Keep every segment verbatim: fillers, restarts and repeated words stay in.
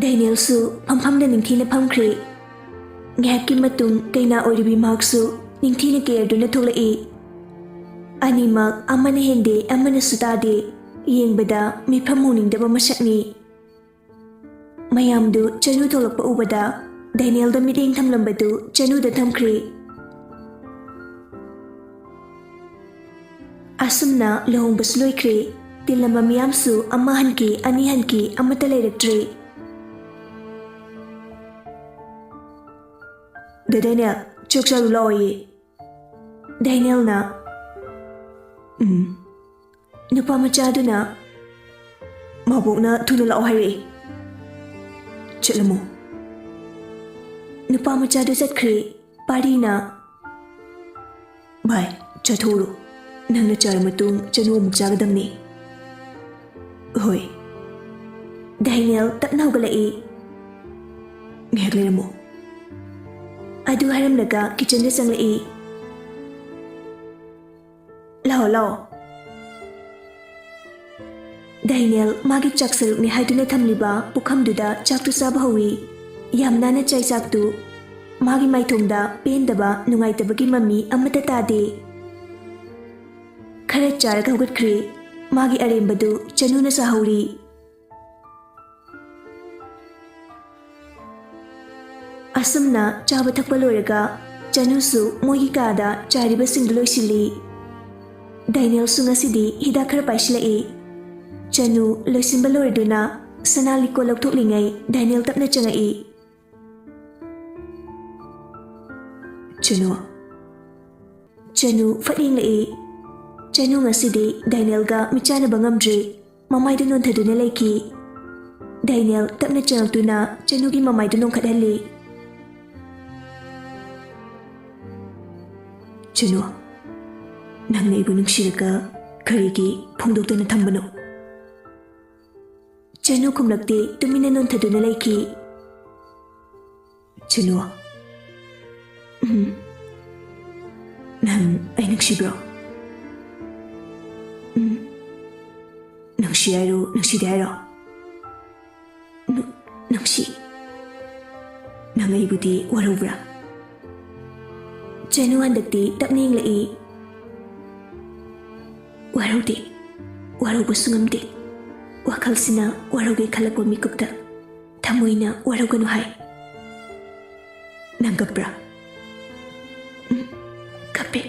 ꯗꯦꯅꯤꯌꯦꯜꯁꯨ ꯐꯝꯐꯝꯗ ꯅꯤꯡꯊꯤꯅ ꯐꯝꯈ꯭ꯔꯦ꯫ ꯉꯥꯏꯍꯥꯛꯀꯤ ꯃꯇꯨꯡ ꯀꯩꯅꯥ ꯑꯣꯏꯔꯤꯕꯤ ꯃꯍꯥꯛꯁꯨ ꯅꯤꯡꯊꯤꯅ ꯀꯦꯔꯗꯨꯅ ꯊꯣꯛꯂꯛꯏ꯫ ꯑꯅꯤꯃꯛ ꯑꯃꯅ ꯍꯦꯟꯗꯦ, ꯑꯃꯅꯁꯨ ꯇꯥꯗꯦ꯫ ꯌꯦꯡꯕꯗ ꯃꯤꯐꯝ ꯍꯣꯡꯅꯤꯡꯗꯕ ꯃꯁꯛꯅꯤ꯫ ꯃꯌꯥꯝꯗꯨ ꯆꯅꯨ ꯊꯣꯛꯂꯛꯄ ꯎꯕꯗ ꯗꯦꯅꯤꯌꯦꯜꯗ ꯃꯤꯠꯌꯦꯡ ꯊꯝꯂꯝꯕꯗꯨ ꯆꯅꯨꯗ ꯊꯝꯈ꯭ꯔꯦ꯫ ꯑꯁꯨꯝꯅ ꯂꯨꯍꯣꯡꯕꯁꯨ ꯂꯣꯏꯈ꯭ꯔꯦ꯫ ꯇꯤꯜꯂꯝꯕ ꯃꯤꯌꯥꯝꯁꯨ ꯑꯃ ꯍꯟꯈꯤ, ꯑꯅꯤ ꯍꯟꯈꯤ, ꯑꯃꯠꯇ ꯂꯩꯔꯛꯇ꯭ꯔꯦ꯫ "ꯗꯦ ꯗꯦꯅꯤꯌꯦꯜ, ꯆꯥꯛ ꯆꯥꯔꯨ ꯂꯥꯛꯑꯣꯌꯦ꯫" ꯗꯦꯅꯤꯌꯦꯜꯅ, "ꯎꯝ, ꯅꯨꯄꯥ ꯃꯆꯥꯗꯨꯅ ꯃꯕꯣꯛꯅ ꯊꯨꯅ ꯂꯥꯛꯑꯣ ꯍꯥꯏꯔꯛꯏ꯫ ꯆꯠꯂꯝꯃꯣ꯫" ꯅꯨꯄꯥ ꯃꯆꯥꯗꯨ ꯆꯠꯈ꯭ꯔꯦ꯫ ꯄꯥꯔꯤꯅ, "ꯚꯥꯏ, ꯆꯥꯊꯣꯛꯎꯔꯣ꯫ ꯅꯪꯅ ꯆꯥꯔ ꯃꯇꯨꯡ ꯆꯅꯨ ꯑꯃꯨꯛ ꯆꯥꯒꯗꯕꯅꯤ꯫" "ꯍꯣꯏ꯫" ꯗꯦꯅꯤꯌꯦꯜ ꯇꯞꯅ ꯍꯧꯒꯠꯂꯛꯏ꯫ "ꯉꯥꯏꯍꯥꯛ ꯂꯩꯔꯝꯃꯣ꯫" ꯑꯗꯨ ꯍꯥꯏꯔꯝꯂꯒ ꯀꯤꯆꯟꯗ ꯆꯪꯂꯛꯏ꯫ "ꯂꯥꯛꯑꯣ, ꯂꯥꯛꯑꯣ꯫" ꯗꯦꯅꯤꯌꯦꯜ ꯃꯥꯒꯤ ꯆꯥꯛ ꯁꯔꯨꯛꯅꯤ ꯍꯥꯏꯗꯨꯅ ꯊꯝꯂꯤꯕ ꯄꯨꯈꯝꯗꯨꯗ ꯆꯥꯛꯇꯨ ꯆꯥꯕ ꯍꯧꯏ꯫ ꯌꯥꯝ ꯅꯥꯟꯅ ꯆꯥꯏ ꯆꯥꯛꯇꯨ꯫ ꯃꯥꯒꯤ ꯃꯥꯏꯊꯣꯡꯗ ꯄꯦꯟꯗꯕ, ꯅꯨꯡꯉꯥꯏꯇꯕꯒꯤ ꯃꯃꯤ ꯑꯃꯠꯇ ꯇꯥꯗꯦ꯫ ꯈꯔ ꯆꯥꯔꯒ ꯍꯧꯒꯠꯈ꯭ꯔꯦ꯫ ꯃꯥꯒꯤ ꯑꯔꯦꯝꯕꯗꯨ ꯆꯅꯨꯅ ꯆꯥꯍꯧꯔꯤ꯫ ꯑꯁꯨꯝꯅ ꯆꯥꯕ ꯊꯛꯄ ꯂꯣꯏꯔꯒ ꯆꯅꯨꯁꯨ ꯃꯣꯏꯒꯤ ꯀꯥꯗ ꯆꯥꯏꯔꯤꯕꯁꯤꯡꯗꯨ ꯂꯣꯏꯁꯤꯜꯂꯤ꯫ ꯗꯦꯅꯤꯌꯦꯜꯁꯨ ꯉꯁꯤꯗꯤ ꯍꯤꯗꯥꯛ ꯈꯔ ꯄꯥꯏꯁꯤꯜꯂꯛꯏ꯫ ꯆꯅꯨ ꯂꯣꯏꯁꯤꯟꯕ ꯂꯣꯏꯔꯗꯨꯅ ꯁꯅꯥ ꯂꯤꯛꯀꯣꯟ ꯂꯧꯊꯣꯛꯂꯤꯉꯩ ꯗꯦꯅꯤꯌꯦꯜ ꯇꯞꯅ ꯆꯪꯉꯛꯏ꯫ "ꯆꯅꯨ꯫" ꯆꯅꯨ ꯐꯠ ꯌꯦꯡꯂꯛꯏ꯫ ꯆꯅꯨ ꯉꯁꯤꯗꯤ ꯗꯦꯅꯤꯌꯦꯜꯒ ꯃꯤꯠꯆꯥꯟꯅꯕ ꯉꯝꯗ꯭ꯔꯦ꯫ ꯃꯃꯥꯏꯗꯨ ꯅꯣꯟꯊꯗꯨꯅ ꯂꯩꯈꯤ꯫ ꯗꯦꯅꯤꯌꯦꯜ ꯇꯞꯅ ꯆꯪꯉꯛꯇꯨꯅ ꯆꯅꯨꯒꯤ ꯃꯃꯥꯏꯗꯨ ꯅꯣꯟꯈꯠꯍꯜꯂꯤ꯫ "ꯆꯅꯨ, ꯅꯪꯅ ꯑꯩꯕꯨ ꯅꯨꯡꯁꯤꯔꯒ ꯀꯔꯤꯒꯤ ꯐꯣꯡꯗꯣꯛꯇꯅ ꯊꯝꯕꯅꯣ?" ꯆꯅꯨ ꯈꯨꯝꯂꯛꯇꯦ, ꯇꯨꯃꯤꯟꯅ ꯅꯣꯟꯊꯗꯨꯅ ꯂꯩꯈꯤ꯫ "ꯆꯅꯨ꯫" "ꯎꯝ꯫ ꯅꯪ ꯑꯩ ꯅꯨꯡꯁꯤꯕ꯭ꯔꯣ?" "ꯎꯝ꯫ ꯅꯨꯡꯁꯤ ꯍꯥꯏꯔꯣ, ꯅꯨꯡꯁꯤꯗꯦ ꯍꯥꯏꯔꯣ?" "ꯅꯨ-, "ꯅꯨꯡꯁꯤ, ꯅꯪ ꯑꯩꯕꯨꯗꯤ ꯋꯥꯔꯧꯕ꯭ꯔꯥ?" ꯆꯅꯨ ꯍꯟꯗꯛꯇꯤ ꯇꯞꯅ ꯌꯦꯡꯂꯛꯏ꯫ "ꯋꯥꯔꯧꯗꯦ, ꯋꯥꯔꯧꯕꯁꯨ ꯉꯝꯗꯦ꯫ ꯋꯥꯈꯜꯁꯤꯅ ꯋꯥꯔꯧꯒꯦ ꯈꯜꯂꯛꯄ ꯃꯤꯀꯨꯞꯇ ꯊꯃꯣꯏꯅ ꯋꯥꯔꯧꯒꯅꯨ ꯍꯥꯏ꯫ ꯅꯪ ꯀꯞꯄ꯭ꯔꯥ?" "ꯎꯝ, ꯀꯞꯄꯦ,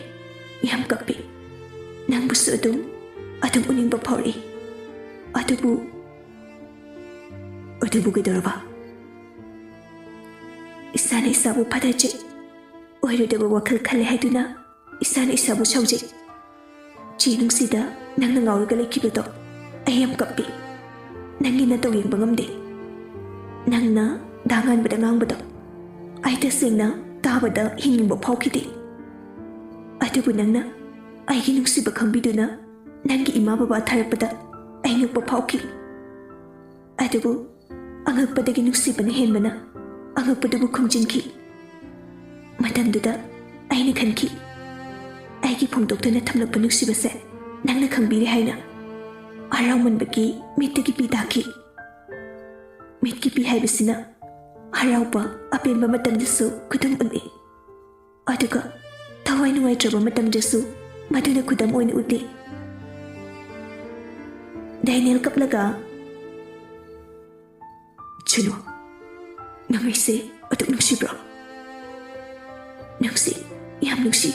ꯌꯥꯝ ꯀꯞꯄꯦ꯫ ꯅꯪꯕꯨꯁꯨ ꯑꯗꯨꯝ, ꯑꯗꯨꯝ ꯎꯅꯤꯡꯕ ꯐꯥꯎꯔꯛꯏ꯫ ꯑꯗꯨꯕꯨ..." "ꯑꯗꯨꯕꯨ ꯀꯩꯗꯧꯔꯕ?" "ꯏꯁꯥꯅ ꯏꯁꯥꯕꯨ ꯐꯥꯊꯖꯩ꯫ ꯑꯣꯏꯔꯣꯏꯗꯕ ꯋꯥꯈꯜ ꯈꯜꯂꯦ ꯍꯥꯏꯗꯨꯅ ꯏꯁꯥꯅ ꯏꯁꯥꯕꯨ ꯁꯥꯎꯖꯩ꯫ ꯆꯦ ꯅꯨꯡꯁꯤꯗ ꯅꯪꯅ ꯉꯥꯎꯔꯒ ꯂꯩꯈꯤꯕꯗꯣ ꯑꯩ ꯌꯥꯝ ꯀꯞꯄꯤ꯫ ꯅꯪꯒꯤ ꯅꯇꯧ ꯌꯦꯡꯕ ꯉꯝꯗꯦ꯫ ꯅꯪꯅ ꯗꯥ ꯉꯥꯟꯕꯗ ꯉꯥꯡꯕꯗꯣ ꯑꯩ ꯇꯁꯦꯡꯅ ꯇꯥꯕꯗ ꯍꯤꯡꯅꯤꯡꯕ ꯐꯥꯎꯈꯤꯗꯦ꯫ ꯑꯗꯨꯕꯨ ꯅꯪꯅ ꯑꯩꯒꯤ ꯅꯨꯡꯁꯤꯕ ꯈꯪꯕꯤꯗꯨꯅ ꯅꯪꯒꯤ ꯏꯃꯥ ꯕꯕꯥ ꯊꯥꯔꯛꯄꯗ ꯑꯩ ꯉꯛꯄ ꯐꯥꯎꯈꯤ꯫ ꯑꯗꯨꯕꯨ ꯑꯉꯛꯄꯗꯒꯤ ꯅꯨꯡꯁꯤꯕꯅ ꯍꯦꯟꯕꯅ ꯑꯉꯛꯄꯗꯨꯕꯨ ꯈꯨꯝꯖꯤꯟꯈꯤ꯫ ꯃꯇꯝꯗꯨꯗ ꯑꯩꯅ ꯈꯟꯈꯤ, ꯑꯩꯒꯤ ꯐꯣꯡꯗꯣꯛꯇꯨꯅ ꯊꯝꯂꯛꯄ ꯅꯨꯡꯁꯤꯕꯁꯦ ꯅꯪꯅ ꯈꯪꯕꯤꯔꯦ ꯍꯥꯏꯅ꯫" ꯍꯔꯥꯎꯃꯟꯕꯒꯤ ꯃꯤꯠꯇꯒꯤ ꯄꯤ ꯇꯥꯈꯤ꯫ ꯃꯤꯠꯀꯤ ꯄꯤ ꯍꯥꯏꯕꯁꯤꯅ ꯍꯔꯥꯎꯕ ꯑꯄꯦꯟꯕ ꯃꯇꯝꯗꯁꯨ ꯈꯨꯗꯝ ꯎꯠꯂꯤ꯫ ꯑꯗꯨꯒ ꯊꯋꯥꯏ ꯅꯨꯡꯉꯥꯏꯇ꯭ꯔꯕ ꯃꯇꯝꯗꯁꯨ ꯃꯗꯨꯅ ꯈꯨꯗꯝ ꯑꯣꯏꯅ ꯎꯠꯂꯤ꯫ ꯗꯥꯏꯅꯦꯜ ꯀꯞꯂꯒ, "ꯆꯅꯨ, ꯅꯪ ꯑꯩꯁꯦ ꯑꯗꯨꯛ ꯅꯨꯡꯁꯤꯕ꯭ꯔꯣ?" "ꯅꯨꯡꯁꯤ, ꯌꯥꯝ ꯅꯨꯡꯁꯤ꯫"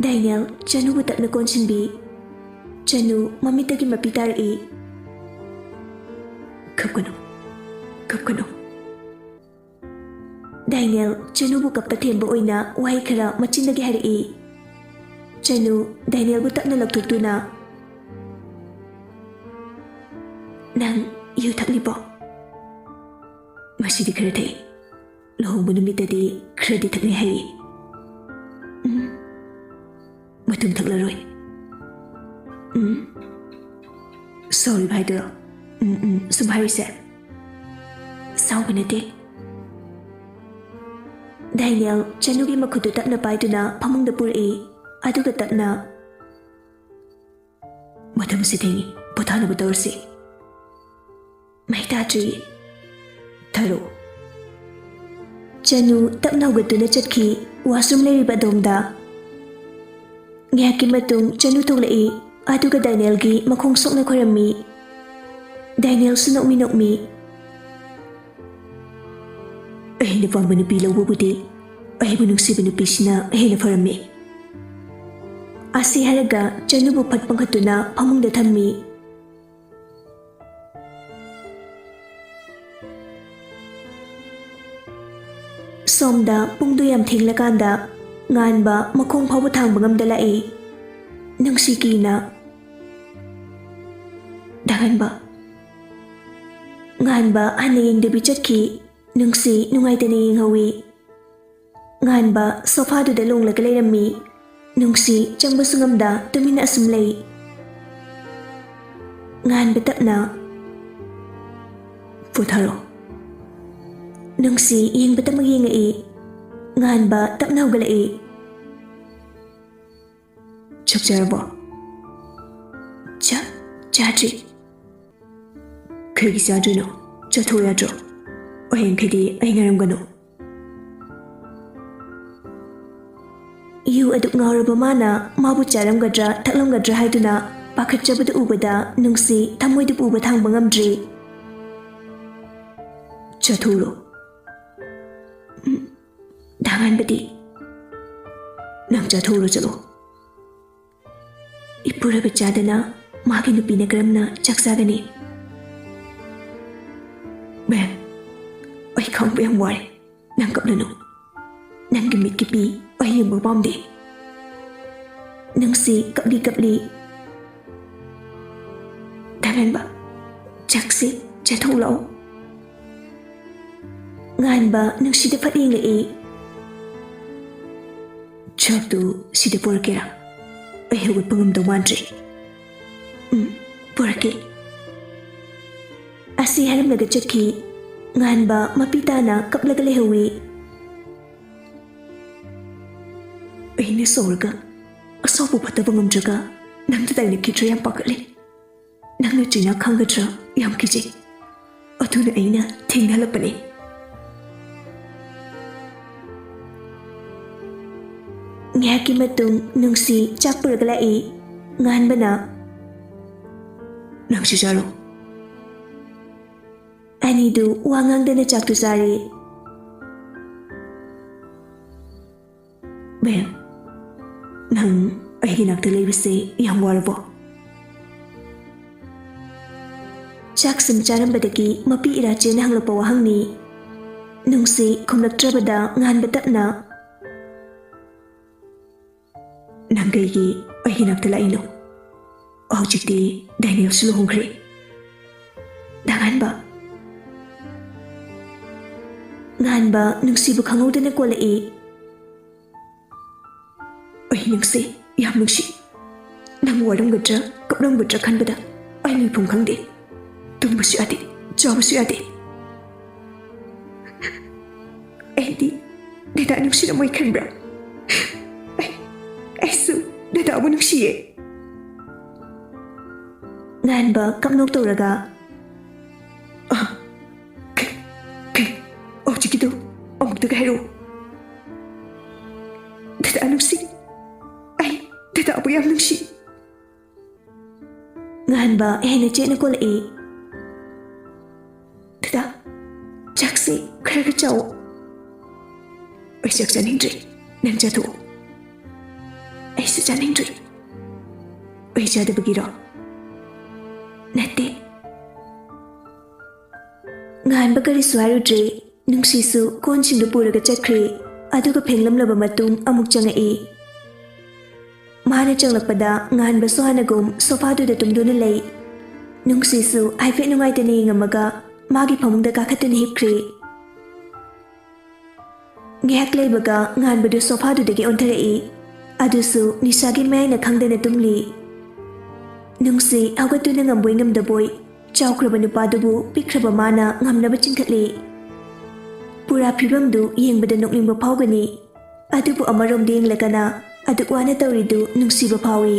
ꯗꯥꯏꯅꯦꯜ ꯆꯅꯨꯕꯨ ꯇꯞꯅ ꯀꯣꯟꯁꯤꯟꯕꯤ꯫ ꯆꯅꯨ ꯃꯃꯤꯠꯇꯒꯤ ꯃꯄꯤ ꯇꯥꯔꯛꯏ꯫ "ꯀꯞꯀꯅꯨ, ꯀꯞꯀꯅꯨ꯫" ꯗꯥꯏꯅꯦꯜ ꯆꯅꯨꯕꯨ ꯀꯞꯄ ꯊꯦꯝꯕ ꯑꯣꯏꯅ ꯋꯥꯍꯩ ꯈꯔ ꯃꯆꯤꯟꯗꯒꯤ ꯍꯥꯏꯔꯛꯏ꯫ ꯆꯅꯨ ꯗꯥꯏꯅꯦꯜꯕꯨ ꯇꯞꯅ ꯂꯧꯊꯣꯛꯇꯨꯅ, "ꯅꯪ ꯌꯨ ꯊꯛꯂꯤꯕꯣ?" "ꯉꯁꯤꯗꯤ ꯈꯔ ꯊꯛꯏ꯫ ꯂꯨꯍꯣꯡꯕ ꯅꯨꯃꯤꯠꯇꯗꯤ ꯈꯔꯗꯤ ꯊꯛꯅꯩ ꯍꯥꯏꯌꯦ꯫" "ꯎꯝ, ꯃꯇꯨꯡ ꯊꯛꯂꯔꯣꯏ꯫" "ꯎꯝ, ꯁꯥꯎꯔꯤꯕ ꯍꯥꯏꯗꯨꯔꯣ?" "ꯎꯝ, ꯎꯝ, ꯁꯨꯝ ꯍꯥꯏꯔꯤꯁꯦ꯫ ꯁꯥꯎꯕ ꯅꯠꯇꯦ꯫" ꯗꯥꯏꯅꯦꯜ ꯆꯅꯨꯒꯤ ꯃꯈꯨꯠꯇꯨ ꯇꯞꯅ ꯄꯥꯏꯗꯨꯅ ꯐꯃꯨꯡꯗ ꯄꯨꯔꯛꯏ꯫ ꯑꯗꯨꯒ ꯇꯞꯅ, "ꯃꯇꯝꯁꯤ ꯊꯦꯡꯉꯤ, ꯄꯣꯊꯥꯅꯕ ꯇꯧꯔꯁꯤ꯫" ꯃꯩ ꯇꯥꯗ꯭ꯔꯤ꯫ ꯊꯔꯣ꯫ ꯆꯅꯨ ꯇꯞꯅ ꯍꯧꯒꯠꯇꯨꯅ ꯆꯠꯈꯤ꯫ ꯋꯥꯁꯔꯨꯝ ꯂꯩꯔꯤꯕ ꯑꯗꯣꯝꯗ꯫ ꯉꯥꯏꯍꯥꯛꯀꯤ ꯃꯇꯨꯡ ꯆꯅꯨ ꯊꯣꯛꯂꯛꯏ꯫ ꯑꯗꯨꯒ ꯗꯥꯏꯅꯦꯜꯒꯤ ꯃꯈꯣꯡ ꯁꯣꯛꯅ ꯈꯣꯏꯔꯝꯃꯤ꯫ ꯗꯥꯏꯅꯦꯜꯁꯨ ꯅꯣꯛꯃꯤ ꯅꯣꯛꯃꯤ꯫ ꯑꯩꯅ ꯄꯥꯝꯕ ꯅꯨꯄꯤ ꯂꯧꯕꯕꯨꯗꯤ ꯑꯩꯕꯨ ꯅꯨꯡꯁꯤꯕ ꯅꯨꯄꯤꯁꯤꯅ ꯍꯦꯟꯅ ꯐꯔꯝꯃꯤ꯫ ꯑꯁꯤ ꯍꯥꯏꯔꯒ ꯆꯅꯨꯕꯨ ꯐꯠ ꯄꯥꯡꯈꯠꯇꯨꯅ ꯐꯃꯨꯡꯗ ꯊꯝꯃꯤ꯫ ꯁꯣꯝꯗ ꯄꯨꯡꯗꯨ ꯌꯥꯝ ꯊꯦꯡꯂꯀꯥꯟꯗ ꯉꯥꯟꯕ ꯃꯈꯣꯡ ꯐꯥꯎꯕ ꯊꯥꯡꯕ ꯉꯝꯗ ꯂꯥꯛꯏ꯫ ꯅꯨꯡꯁꯤ ꯀꯤꯅ꯫ ꯗꯥ ꯉꯥꯟꯕ꯫ ꯉꯥꯟꯕ ꯍꯟꯅ ꯌꯦꯡꯗꯕꯤ ꯆꯠꯈꯤ꯫ ꯅꯨꯡꯁꯤ ꯅꯨꯡꯉꯥꯏꯇꯅ ꯌꯦꯡꯍꯧꯏ꯫ ꯉꯥꯟꯕ ꯁꯣꯐꯥꯗꯨꯗ ꯂꯣꯡꯂꯒ ꯂꯩꯔꯝꯃꯤ꯫ ꯅꯨꯡꯁꯤ ꯆꯪꯕꯁꯨ ꯉꯝꯗ ꯇꯨꯃꯤꯟꯅ ꯑꯁꯨꯝ ꯂꯩ꯫ ꯉꯥꯟꯕ ꯇꯞꯅ, "ꯄꯣꯊꯥꯔꯣ꯫" ꯅꯨꯡꯁꯤ ꯌꯦꯡꯕꯇꯃꯛ ꯌꯦꯡꯉꯛꯏ꯫ ꯉꯥꯟꯕ ꯇꯞꯅ ꯍꯧꯒꯠꯂꯛꯏ꯫ "ꯆꯥꯛ ꯆꯥꯔꯕꯣ?" "ꯆꯥ-, ꯆꯥꯗ꯭ꯔꯤ꯫" "ꯀꯩꯒꯤ ꯆꯥꯗ꯭ꯔꯤꯅꯣ? ꯆꯥꯊꯣꯛ ꯌꯥꯗ꯭ꯔꯣ? ꯍꯌꯦꯡꯈꯩꯗꯤ ꯑꯩ ꯉꯥꯏꯔꯝꯒꯅꯨ꯫" ꯌꯨ ꯑꯗꯨꯛ ꯉꯥꯎꯔꯕ ꯃꯥꯅ ꯃꯥꯕꯨ ꯆꯥꯔꯝꯒꯗ꯭ꯔꯥ ꯊꯛꯂꯝꯒꯗ꯭ꯔꯥ ꯍꯥꯏꯗꯨꯅ ꯄꯥꯈꯠꯆꯕꯗꯨ ꯎꯕꯗ ꯅꯨꯡꯁꯤ ꯊꯃꯣꯏꯗ ꯄꯨꯕ ꯊꯥꯡꯕ ꯉꯝꯗ꯭ꯔꯤ꯫ "ꯆꯥꯊꯣꯛꯎꯔꯣ꯫" "ꯎꯝ, ꯗꯥ ꯉꯥꯟꯕꯗꯤ?" "ꯅꯪ ꯆꯥꯊꯣꯛꯎꯔꯣ ꯆꯠꯂꯣ꯫" ꯏꯄꯨꯔꯣꯏꯕ ꯆꯥꯗꯅ ꯃꯥꯒꯤ ꯅꯨꯄꯤꯅ ꯀꯔꯝꯅ ꯆꯥꯛ ꯆꯥꯒꯅꯤ? ꯃꯦꯝ, ꯑꯩ ꯈꯪꯕ ꯌꯥꯝ ꯋꯥꯔꯦ꯫ ꯅꯪ ꯀꯞꯂꯅꯨ꯫ ꯅꯪꯒꯤ ꯃꯤꯠꯀꯤ ꯄꯤ ꯑꯩ ꯌꯦꯡꯕ ꯄꯥꯝꯗꯦ꯫ ꯅꯨꯡꯁꯤ ꯀꯞꯂꯤ ꯀꯞꯂꯤ꯫ ꯊꯥꯡꯍꯟꯕ, ꯆꯥꯛꯁꯤ ꯆꯥꯊꯣꯛꯂꯛꯑꯣ꯫ ꯉꯥꯟꯕ ꯅꯨꯡꯁꯤꯗ ꯐꯠ ꯌꯦꯡꯂꯛꯏ꯫ ꯆꯥꯛꯇꯨ ꯁꯤꯗ ꯄꯨꯔꯛꯀꯦꯔꯥ? ꯑꯩ ꯍꯧꯒꯠꯄ ꯉꯝꯗꯧ ꯃꯥꯟꯗ꯭ꯔꯦ꯫ ꯎꯝ, ꯄꯨꯔꯛꯀꯦ꯫ ꯑꯁꯤ ꯍꯥꯏꯔꯝꯂꯒ ꯆꯠꯈꯤ꯫ ꯉꯥꯟꯕ ꯃꯄꯤ ꯇꯥꯅ ꯀꯞꯂꯒ ꯂꯩꯍꯧꯏ꯫ ꯑꯩꯅ ꯁꯥꯎꯔꯒ ꯑꯁꯥꯎꯕ ꯐꯠꯇꯕ ꯉꯝꯗ꯭ꯔꯒ ꯅꯪꯗ ꯇꯥꯏꯅꯈꯤꯗ꯭ꯔꯥ ꯌꯥꯝ ꯄꯥꯈꯠꯂꯦ꯫ ꯅꯪꯅ ꯆꯩꯅꯥ ꯈꯪꯒꯗ꯭ꯔꯥ ꯌꯥꯝ ꯀꯤꯖꯩ꯫ ꯑꯗꯨꯅ ꯑꯩꯅ ꯊꯦꯡꯅꯍꯜꯂꯛꯄꯅꯤ꯫ ꯉꯥꯏꯍꯥꯛꯀꯤ ꯃꯇꯨꯡ ꯅꯨꯡꯁꯤ ꯆꯥꯛ ꯄꯨꯔꯒ ꯂꯥꯛꯏ꯫ ꯉꯥꯟꯕꯅ, "ꯅꯪꯁꯨ ꯆꯥꯔꯣ꯫" ꯑꯅꯤꯗꯨ ꯋꯥ ꯉꯥꯡꯗꯅ ꯆꯥꯛꯇꯨ ꯆꯥꯔꯤ꯫ "ꯕꯦꯝ, ꯅꯪ ꯑꯩꯒꯤ ꯅꯥꯛꯇ ꯂꯩꯕꯁꯦ ꯌꯥꯝ ꯋꯥꯔꯕꯣ?" ꯆꯥꯛ ꯁꯨꯝ ꯆꯥꯔꯝꯕꯗꯒꯤ ꯃꯄꯤ ꯏꯔꯥꯆꯦꯅ ꯍꯪꯂꯛꯄ ꯋꯥꯍꯪꯅꯤ꯫ ꯅꯨꯡꯁꯤ ꯈꯨꯝꯂꯛꯇ꯭ꯔꯕꯗ ꯉꯥꯟꯕ ꯇꯞꯅ, "ꯅꯪ ꯀꯩꯒꯤ ꯑꯩꯒꯤ ꯅꯥꯛꯇ ꯂꯥꯛꯏꯅꯣ? ꯍꯧꯖꯤꯛꯇꯤ ꯗꯦꯅꯤꯌꯦꯜꯁꯨ ꯂꯨꯍꯣꯡꯈ꯭ꯔꯦ꯫" ꯗꯥ ꯉꯥꯟꯕ꯫ ꯉꯥꯟꯕ ꯅꯨꯡꯁꯤꯕ ꯈꯪꯍꯧꯗꯅ ꯀꯣꯜꯂꯛꯏ꯫ "ꯑꯩ ꯅꯪꯁꯦ ꯌꯥꯝ ꯅꯨꯡꯁꯤ꯫ ꯅꯪ ꯋꯥꯔꯝꯒꯗ꯭ꯔꯥ, ꯀꯞꯂꯝꯒꯗ꯭ꯔꯥ ꯈꯟꯕꯗ ꯑꯩ ꯂꯩꯐꯝ ꯈꯪꯗꯦ꯫ ꯇꯨꯝꯕꯁꯨ ꯌꯥꯗꯦ, ꯆꯥꯕꯁꯨ ꯌꯥꯗꯦ꯫ ꯑꯩꯗꯤ ꯗꯗꯥ ꯅꯨꯡꯁꯤꯔꯝꯃꯣꯏ ꯈꯟꯕ꯭ꯔꯥ? ꯑꯩ, ꯑꯩꯁꯨ ꯗꯗꯥꯕꯨ ꯅꯨꯡꯁꯤꯌꯦ꯫" ꯉꯥꯟꯕ ꯀꯞꯅꯣꯛ ꯇꯧꯔꯒ, "ꯑ, ꯀꯩ, ꯀꯩ, ꯍꯧꯖꯤꯛꯀꯤꯗꯣ ꯑꯃꯨꯛꯇꯒ ꯍꯥꯏꯔꯛꯑꯣ꯫" "ꯗꯗꯥ ꯅꯨꯡꯁꯤ, ꯑꯩ ꯗꯗꯥꯕꯨ ꯌꯥꯝ ꯅꯨꯡꯁꯤ꯫" ꯉꯥꯟꯕ ꯍꯦꯟꯅ ꯆꯦꯠꯅ ꯀꯣꯜꯂꯛꯏ꯫ "ꯗꯗꯥ, ꯆꯥꯛꯁꯦ ꯈꯔ ꯈꯔ ꯆꯥꯎ꯫" "ꯑꯩ ꯆꯥꯛ ꯆꯥꯅꯤꯡꯗ꯭ꯔꯦ, ꯅꯪ ꯆꯥꯊꯣꯛꯑꯣ꯫" "ꯑꯩꯁꯨ ꯆꯥꯅꯤꯡꯗ꯭ꯔꯦ꯫" "ꯑꯩ ꯆꯥꯗꯕꯒꯤꯔꯣ?" "ꯅꯠꯇꯦ꯫" ꯉꯥꯟꯕ ꯀꯔꯤꯁꯨ ꯍꯥꯏꯔꯨꯗ꯭ꯔꯦ꯫ ꯅꯨꯡꯁꯤꯁꯨ ꯀꯣꯟꯁꯤꯡꯗꯨ ꯄꯨꯔꯒ ꯆꯠꯈ꯭ꯔꯦ꯫ ꯑꯗꯨꯒ ꯐꯦꯡꯂꯝꯂꯕ ꯃꯇꯨꯡ ꯑꯃꯨꯛ ꯆꯪꯉꯛꯏ꯫ ꯃꯥꯅ ꯆꯪꯂꯛꯄꯗ ꯉꯥꯟꯕꯁꯨ ꯍꯥꯟꯅꯒꯨꯝ ꯁꯣꯐꯥꯗꯨꯗ ꯇꯨꯝꯗꯨꯅ ꯂꯩ꯫ ꯅꯨꯡꯁꯤꯁꯨ ꯍꯥꯏꯐꯦꯠ ꯅꯨꯡꯉꯥꯏꯇꯅ ꯌꯦꯡꯉꯝꯃꯒ ꯃꯥꯒꯤ ꯐꯃꯨꯡꯗ ꯀꯥꯈꯠꯇꯨꯅ ꯍꯤꯞꯈ꯭ꯔꯦ꯫ ꯉꯥꯏꯍꯥꯛ ꯂꯩꯕꯒ ꯉꯥꯟꯕꯗꯨ ꯁꯣꯐꯥꯗꯨꯗꯒꯤ ꯑꯣꯟꯊꯔꯛꯏ꯫ ꯑꯗꯨꯁꯨ ꯅꯤꯁꯥꯒꯤ ꯃꯌꯥꯏꯅ ꯈꯪꯗꯅ ꯇꯨꯝꯂꯤ꯫ ꯅꯨꯡꯁꯤ ꯍꯧꯒꯠꯇꯨꯅ ꯉꯝꯕꯣꯏ ꯉꯝꯗꯕꯣꯏ ꯆꯥꯎꯈ꯭ꯔꯕ ꯅꯨꯄꯥꯗꯨꯕꯨ ꯄꯤꯛꯈ꯭ꯔꯕ ꯃꯥꯅ ꯉꯝꯅꯕ ꯆꯤꯡꯈꯠꯂꯤ꯫ ꯄꯨꯔꯥ ꯐꯤꯕꯝꯗꯨ ꯌꯦꯡꯕꯗ ꯅꯣꯛꯅꯤꯡꯕ ꯐꯥꯎꯒꯅꯤ꯫ ꯑꯗꯨꯕꯨ ꯑꯃꯔꯣꯝꯗ ꯌꯦꯡꯂꯒꯅ ꯑꯗꯨꯛ ꯋꯥꯅ ꯇꯧꯔꯤꯗꯨ ꯅꯨꯡꯁꯤꯕ ꯐꯥꯎꯏ꯫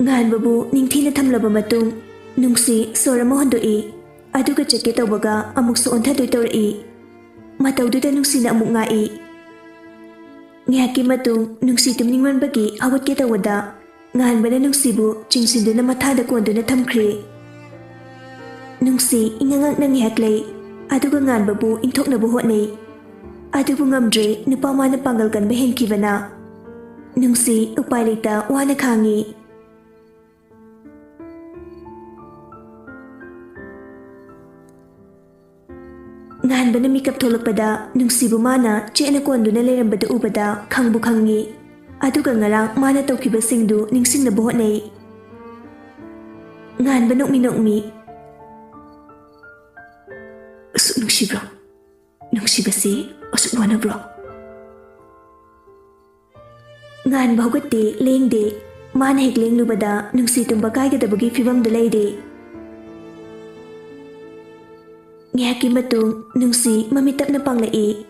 ꯉꯥꯟꯕꯕꯨ ꯅꯤꯡꯊꯤꯅ ꯊꯝꯂꯕ ꯃꯇꯨꯡ ꯅꯨꯡꯁꯤ ꯁꯣꯔ ꯑꯃ ꯍꯣꯟꯗꯣꯛꯏ, ꯑꯗꯨꯒ ꯆꯠꯀꯦ ꯇꯧꯕꯒ ꯑꯃꯨꯛꯁꯨ ꯑꯣꯟꯊꯗꯣꯏ ꯇꯧꯔꯛꯏ꯫ ꯃꯇꯧꯗꯨꯗ ꯅꯨꯡꯁꯤꯅ ꯑꯃꯨꯛ ꯉꯥꯛꯏ꯫ ꯉꯥꯏꯍꯥꯛꯀꯤ ꯃꯇꯨꯡ ꯅꯨꯡꯁꯤ ꯇꯨꯝꯅꯤꯡꯃꯟꯕꯒꯤ ꯍꯧꯒꯠꯀꯦ ꯇꯧꯕꯗ, ꯉꯥꯟꯕꯅ ꯅꯨꯡꯁꯤꯕꯨ ꯆꯤꯡꯁꯤꯟꯗꯨꯅ ꯃꯊꯥꯗ ꯀꯣꯟꯗꯨꯅ ꯊꯝꯈ꯭ꯔꯦ꯫ ꯅꯨꯡꯁꯤ ꯏꯉꯛ ꯉꯛꯅ ꯉꯥꯏꯍꯥꯛ ꯂꯩ, ꯑꯗꯨꯒ ꯉꯥꯟꯕꯕꯨ ꯏꯟꯊꯣꯛꯅꯕ ꯍꯣꯠꯅꯩ꯫ ꯑꯗꯨꯕꯨ ꯉꯝꯗ꯭ꯔꯦ, ꯅꯨꯄꯥ ꯃꯥꯅ ꯄꯥꯡꯒꯜ ꯀꯟꯕ ꯍꯦꯟꯈꯤꯕꯅ꯫ ꯅꯨꯡꯁꯤ ꯎꯄꯥꯏ ꯂꯩꯇ ꯋꯥꯅ ꯈꯥꯡꯉꯤ꯫ ꯉꯥꯟꯕꯅ ꯃꯤꯀꯞ ꯊꯣꯛꯂꯛꯄꯗ ꯅꯨꯡꯁꯤꯕꯨ ꯃꯥꯅ ꯆꯦꯠꯅ ꯀꯣꯟꯗꯨꯅ ꯂꯩꯔꯝꯕꯗꯨ ꯎꯕꯗ ꯈꯪꯕꯨ ꯈꯪꯉꯤ꯫ ꯑꯗꯨꯒ ꯉꯔꯥꯡ ꯃꯥꯅ ꯇꯧꯈꯤꯕꯁꯤꯡꯗꯨ ꯅꯤꯡꯁꯤꯡꯅꯕ ꯍꯣꯠꯅꯩ꯫ ꯉꯥꯟꯕ ꯅꯣꯛꯃꯤ ꯅꯣꯛꯃꯤ, "ꯑꯁꯨꯛ ꯅꯨꯡꯁꯤꯕ꯭ꯔꯣ? ꯅꯨꯡꯁꯤꯕꯁꯤ ꯑꯁꯨꯛ ꯋꯥꯅꯕ꯭ꯔꯣ?" ꯉꯥꯟꯕ ꯍꯧꯒꯠꯇꯦ, ꯂꯦꯡꯗꯦ꯫ ꯃꯥꯅ ꯍꯦꯛ ꯂꯦꯡꯂꯨꯕꯗ ꯅꯨꯡꯁꯤ ꯇꯨꯝꯕ ꯀꯥꯏꯒꯗꯕꯒꯤ ꯐꯤꯕꯝꯗ ꯂꯩꯔꯦ꯫ ꯉꯥꯏꯍꯥꯛꯀꯤ ꯃꯇꯨꯡ ꯅꯨꯡꯁꯤ ꯃꯃꯤꯠ ꯇꯞꯅ ꯄꯥꯡꯂꯛꯏ꯫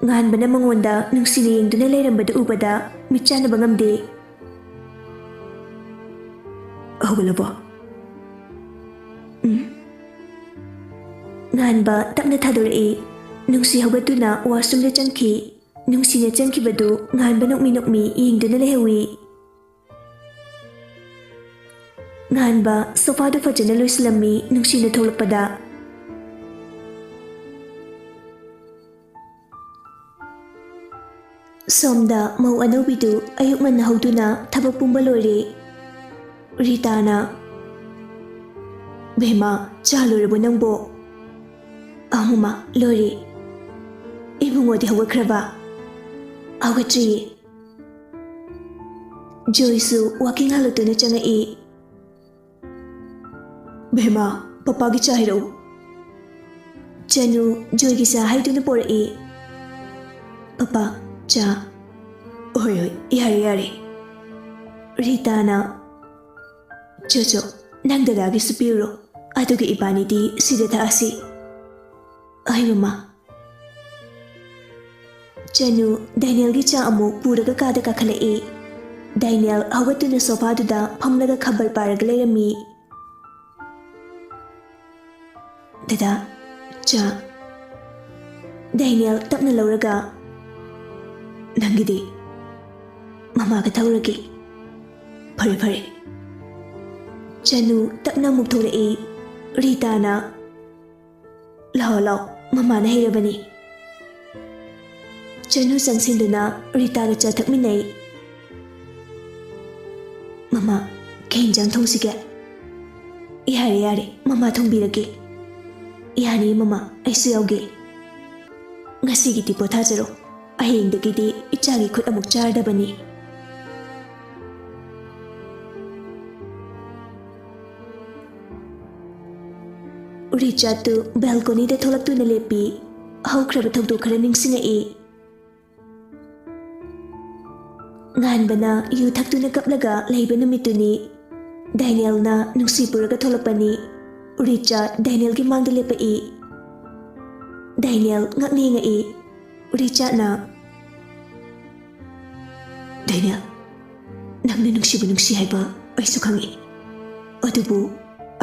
ꯉꯥꯟꯕꯅ ꯃꯉꯣꯟꯗ ꯅꯨꯡꯁꯤꯅ ꯌꯦꯡꯗꯨꯅ ꯂꯩꯔꯝꯕꯗꯨ ꯎꯕꯗ ꯃꯤꯠ ꯆꯥꯟꯅꯕ ꯉꯝꯗꯦ꯫ "ꯍꯧꯒꯠꯂꯕꯣ?" "ꯎꯝ꯫" ꯉꯥꯟꯕ ꯇꯞꯅ ꯊꯥꯗꯣꯔꯛꯏ꯫ ꯅꯨꯡꯁꯤ ꯍꯧꯒꯠꯇꯨꯅ ꯋꯥꯁꯔꯨꯝꯗ ꯆꯪꯈꯤ꯫ ꯅꯨꯡꯁꯤꯅ ꯆꯪꯈꯤꯕꯗꯨ ꯉꯥꯟꯕ ꯅꯣꯛꯃꯤ ꯅꯣꯛꯃꯤ ꯌꯦꯡꯗꯨꯅ ꯂꯩꯍꯧꯏ꯫ ꯉꯥꯟꯕ ꯁꯣꯐꯥꯗꯨ ꯐꯖꯅ ꯂꯣꯏꯁꯤꯜꯂꯝꯃꯤ꯫ ꯅꯨꯡꯁꯤꯅ ꯊꯣꯛꯂꯛꯄꯗ, ꯁꯣꯝꯗ ꯃꯧ ꯑꯅꯧꯕꯤꯗꯨ ꯑꯌꯨꯛ ꯉꯟꯅ ꯍꯧꯗꯨꯅ ꯊꯕꯛ ꯄꯨꯝꯕ ꯂꯣꯏꯔꯦ꯫ ꯔꯤꯇꯥꯅ, "ꯕꯦꯝꯃ, ꯆꯥ ꯂꯣꯏꯔꯕꯣ ꯅꯪꯕꯣ?" "ꯑꯍꯨꯝꯃ ꯂꯣꯏꯔꯦ꯫ ꯏꯕꯨꯡꯉꯣꯗꯤ ꯍꯧꯒꯠꯈ꯭ꯔꯕ?" "ꯍꯧꯒꯠꯇ꯭ꯔꯤꯌꯦ꯫" ꯖꯣꯏꯁꯨ ꯋꯥꯀꯤꯡ ꯍꯜꯂꯛꯇꯨꯅ ꯆꯪꯉꯛꯏ꯫ "ꯕꯦꯝꯃ, ꯄꯄꯥꯒꯤ ꯆꯥ ꯍꯩꯔꯛꯎ꯫" ꯆꯅꯨ ꯖꯣꯏꯒꯤ ꯆꯥ ꯍꯩꯗꯨꯅ ꯄꯣꯔꯛꯏ꯫ "ꯄꯄꯥ, ꯆꯥ꯫" "ꯍꯣꯏ, ꯍꯣꯏ, ꯌꯥꯔꯦ, ꯌꯥꯔꯦ꯫" ꯔꯤꯇꯥꯅ, "ꯆꯣ, ꯆꯣ, ꯅꯪ ꯗꯗꯥꯒꯤꯁꯨ ꯄꯤꯔꯨꯔꯣ, ꯑꯗꯨꯒ ꯏꯕꯥꯅꯤꯗꯤ ꯁꯤꯗ ꯊꯛꯑꯁꯤ꯫" "ꯍꯣꯏ, ꯃꯃꯥ꯫" ꯆꯅꯨ ꯗꯥꯏꯅꯦꯜꯒꯤ ꯆꯥ ꯑꯃꯨꯛ ꯄꯨꯔꯒ ꯀꯥꯗ ꯀꯥꯈꯠꯂꯛꯏ꯫ ꯗꯥꯏꯅꯦꯜ ꯍꯧꯒꯠꯇꯨꯅ ꯁꯣꯐꯥꯗꯨꯗ ꯐꯝꯂꯒ ꯈꯕꯔ ꯄꯥꯔꯒ ꯂꯩꯔꯝꯃꯤ꯫ "ꯗꯗꯥ, ꯆꯥ꯫" ꯗꯦꯅꯤꯌꯦꯜ ꯇꯞꯅ ꯂꯧꯔꯒ, "ꯅꯪꯒꯤꯗꯤ?" "ꯃꯃꯥꯒ ꯊꯛꯎꯔꯒꯦ꯫" "ꯐꯔꯦ, ꯐꯔꯦ꯫" ꯆꯅꯨ ꯇꯞꯅ ꯑꯃꯨꯛ ꯊꯣꯛꯂꯛꯏ꯫ ꯔꯤꯇꯥꯅ, "ꯂꯥꯛꯑꯣ, ꯂꯥꯛꯑꯣ, ꯃꯃꯥꯅ ꯍꯩꯔꯕꯅꯤ꯫" ꯆꯅꯨ ꯆꯪꯁꯤꯟꯗꯨꯅ ꯔꯤꯇꯥꯒ ꯆꯥ ꯊꯛꯃꯤꯟꯅꯩ꯫ "ꯃꯃꯥ, ꯀꯩ ꯏꯟꯖꯥꯡ ꯊꯣꯡꯁꯤꯒꯦ?" "ꯌꯥꯔꯦ, ꯌꯥꯔꯦ, ꯃꯃꯥ ꯊꯣꯡꯕꯤꯔꯒꯦ꯫" "ꯌꯥꯅꯤ ꯃꯃꯥ, ꯑꯩꯁꯨ ꯌꯥꯎꯒꯦ꯫" "ꯉꯁꯤꯒꯤꯗꯤ ꯄꯣꯊꯥꯖꯔꯣ, ꯍꯌꯦꯡꯗꯒꯤꯗꯤ ꯏꯆꯥꯒꯤ ꯈꯨꯠ ꯑꯃꯨꯛ ꯆꯥꯔꯗꯕꯅꯤ꯫" ꯔꯤꯆꯥꯔꯗꯇꯨ ꯕꯦꯜꯀꯣꯅꯤꯗ ꯊꯣꯛꯂꯛꯇꯨꯅ ꯂꯦꯞꯄꯤ꯫ ꯍꯧꯈ꯭ꯔꯕ ꯊꯧꯗꯣꯛ ꯈꯔ ꯅꯤꯡꯁꯤꯡꯉꯛꯏ꯫ ꯉꯥꯟꯕꯅ ꯌꯨ ꯊꯛꯇꯨꯅ ꯀꯞꯂꯒ ꯂꯩꯕ ꯅꯨꯃꯤꯠꯇꯨꯅꯤ꯫ ꯗꯦꯅꯤꯌꯦꯜꯅ ꯅꯨꯡꯁꯤ ꯄꯨꯔꯒ ꯊꯣꯛꯂꯛꯄꯅꯤ꯫ ꯔꯤꯆꯥꯔꯗ ꯗꯦꯅꯤꯌꯦꯜꯒꯤ ꯃꯥꯡꯗ ꯂꯦꯞꯄꯛꯏ꯫ ꯗꯦꯅꯤꯌꯦꯜ ꯉꯛꯅ ꯌꯦꯡꯉꯛꯏ꯫ ꯔꯤꯆꯥꯔꯗꯅ, "ꯗꯦꯅꯤꯌꯦꯜ, ꯅꯪꯅ ꯅꯨꯡꯁꯤꯕ ꯅꯨꯡꯁꯤ ꯍꯥꯏꯕ ꯑꯩꯁꯨ ꯈꯪꯏ, ꯑꯗꯨꯕꯨ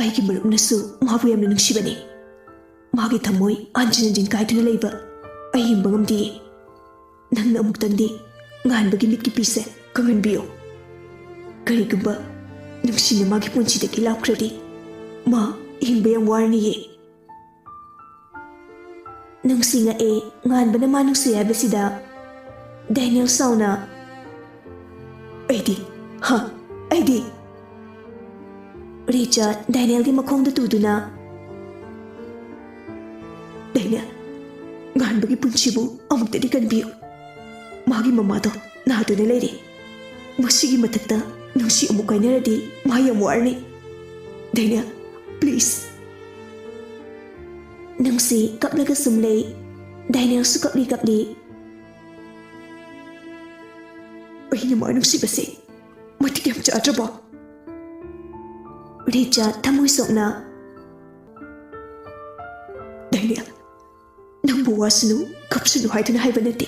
ꯑꯩꯒꯤ ꯃꯔꯨꯞꯅꯁꯨ ꯃꯥꯕꯨ ꯌꯥꯝꯅ ꯅꯨꯡꯁꯤꯕꯅꯤ꯫ ꯃꯥꯒꯤ ꯊꯃꯣꯏ ꯍꯟꯖꯤꯟ ꯍꯟꯖꯤꯟ ꯀꯥꯏꯗꯨꯅ ꯂꯩꯕ ꯑꯩ ꯍꯤꯡꯕ ꯉꯝꯗꯦ꯫ ꯅꯪꯅ ꯑꯃꯨꯛꯇꯪꯗꯤ ꯉꯥꯟꯕꯒꯤ ꯃꯤꯠꯀꯤ ꯄꯤꯁꯦ ꯀꯪꯍꯟꯕꯤꯌꯨ꯫ ꯀꯔꯤꯒꯨꯝꯕ ꯅꯨꯡꯁꯤꯅ ꯃꯥꯒꯤ ꯄꯨꯟꯁꯤꯗꯒꯤ ꯂꯥꯞꯈ꯭ꯔꯗꯤ ꯃꯥ ꯍꯤꯡꯕ ꯌꯥꯝ ꯋꯥꯔꯅꯤꯌꯦ꯫" ꯅꯨꯡꯁꯤ ꯉꯛꯑꯦ, ꯉꯥꯟꯕꯅ ꯃꯥ ꯅꯨꯡꯁꯤ ꯍꯥꯏꯕꯁꯤꯗ꯫ ꯗꯦꯅꯤꯌꯦꯜ ꯁꯥꯎꯅ, "ꯑꯩꯗꯤ, ꯍꯥ, ꯑꯩꯗꯤ?" ꯔꯤꯆꯥꯔꯗ ꯗꯦꯅꯤꯌꯦꯜꯒꯤ ꯃꯈꯣꯡꯗ ꯇꯨꯗꯨꯅ, "ꯗꯦꯅꯤꯌꯦꯜ, ꯉꯥꯟꯕꯒꯤ ꯄꯨꯟꯁꯤꯕꯨ ꯑꯃꯨꯛꯇꯗꯤ ꯀꯟꯕꯤꯌꯨ꯫ ꯃꯥꯒꯤ ꯃꯃꯥꯗꯣ ꯅꯥꯗꯨꯅ ꯂꯩꯔꯤ꯫ ꯃꯁꯤꯒꯤ ꯃꯊꯛꯇ ꯅꯨꯡꯁꯤ ꯑꯃꯨꯛ ꯀꯥꯏꯅꯔꯗꯤ ꯃꯥ ꯌꯥꯝ ꯋꯥꯔꯅꯤ꯫ ꯗꯦꯅꯤꯌꯦꯜ, please꯫" ꯅꯨꯡꯁꯤ ꯀꯞꯂꯒ ꯁꯨꯝ ꯂꯩ꯫ ꯗꯦꯅꯤꯌꯦꯜꯁꯨ ꯀꯞꯂꯤ ꯀꯞꯂꯤ꯫ "ꯑꯩꯅ ꯃꯥ ꯅꯨꯡꯁꯤꯕꯁꯦ ꯃꯇꯤꯛ ꯌꯥꯝ ꯆꯥꯗ꯭ꯔꯕꯣ?" ꯔꯤꯆꯥꯔꯗ ꯊꯃꯣꯏ ꯁꯣꯛꯅ, "ꯗꯦꯅꯤꯌꯦꯜ, ꯅꯪꯕꯨ ꯋꯥꯁꯅꯨ, ꯀꯞꯁꯅꯨ ꯍꯥꯏꯗꯨꯅ ꯍꯥꯏꯕ ꯅꯠꯇꯦ꯫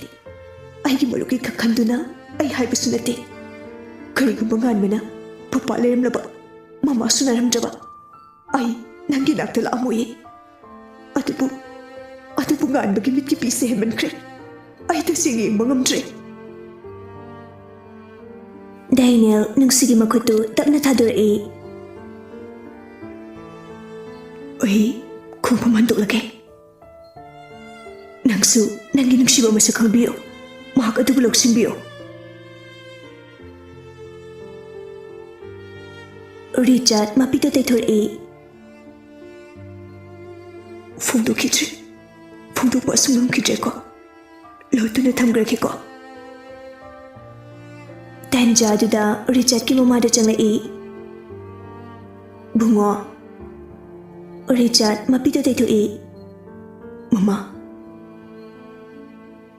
ꯑꯩꯒꯤ ꯃꯔꯨꯞꯀꯤ ꯈꯛ ꯈꯟꯗꯨꯅ ꯑꯩ ꯍꯥꯏꯕꯁꯨ ꯅꯠꯇꯦ꯫ ꯀꯔꯤꯒꯨꯝꯕ ꯉꯥꯟꯕꯅ ꯄꯄꯥ ꯂꯩꯔꯝꯂꯕ, ꯃꯃꯥꯁꯨ ꯅꯥꯔꯝꯗ꯭ꯔꯕ, ꯑꯩ ꯅꯪꯒꯤ ꯅꯥꯛꯇ ꯂꯥꯛꯑꯝꯃꯣꯏꯌꯦ꯫ ꯑꯗꯨꯕꯨ, ꯑꯗꯨꯕꯨ ꯉꯥꯟꯕꯒꯤ ꯃꯤꯠꯀꯤ ꯄꯤꯁꯦ ꯍꯦꯟꯃꯟꯈ꯭ꯔꯦ꯫ ꯑꯩ ꯇꯁꯦꯡꯅ ꯌꯦꯡꯕ ꯉꯝꯗ꯭ꯔꯦ꯫ ꯗꯦꯅꯤꯌꯦꯜ ꯅꯨꯡꯁꯤꯒꯤ ꯃꯈꯨꯠꯇꯨ ꯇꯞꯅ ꯊꯥꯗꯣꯔꯛꯏ꯫ ꯑꯩ ꯈꯣꯡꯐꯝ ꯍꯟꯗꯣꯛꯂꯒꯦ꯫ ꯅꯪꯁꯨ ꯅꯪꯒꯤ ꯅꯨꯡꯁꯤꯕ ꯃꯁꯛ ꯈꯪꯕꯤꯌꯨ꯫ ꯃꯍꯥꯛ ꯑꯗꯨꯕꯨ ꯂꯧꯁꯤꯟꯕꯤꯌꯨ꯫ ꯔꯤꯆꯥꯔꯗ ꯃꯄꯤꯗ ꯇꯩꯊꯣꯔꯛꯏ꯫ ꯐꯣꯡꯗꯣꯛꯈꯤꯗ꯭ꯔꯦ꯫ ꯐꯣꯡꯗꯣꯛꯄ ꯑꯁꯨꯝ ꯉꯝꯈꯤꯗ꯭ꯔꯦꯀꯣ꯫ ꯂꯣꯠꯇꯨꯅ ꯊꯝꯈ꯭ꯔꯒꯦꯀꯣ꯫ ꯇꯥꯟꯖꯥꯗꯨꯗ ꯔꯤꯆꯥꯔꯗꯀꯤ ꯃꯃꯥꯗ ꯆꯪꯂꯛꯏ꯫ "ꯕꯨꯡꯉꯣ꯫" ꯔꯤꯆꯥꯔꯗ ꯃꯄꯤꯗ ꯇꯩꯊꯣꯛꯏ꯫ "ꯃꯃꯥ,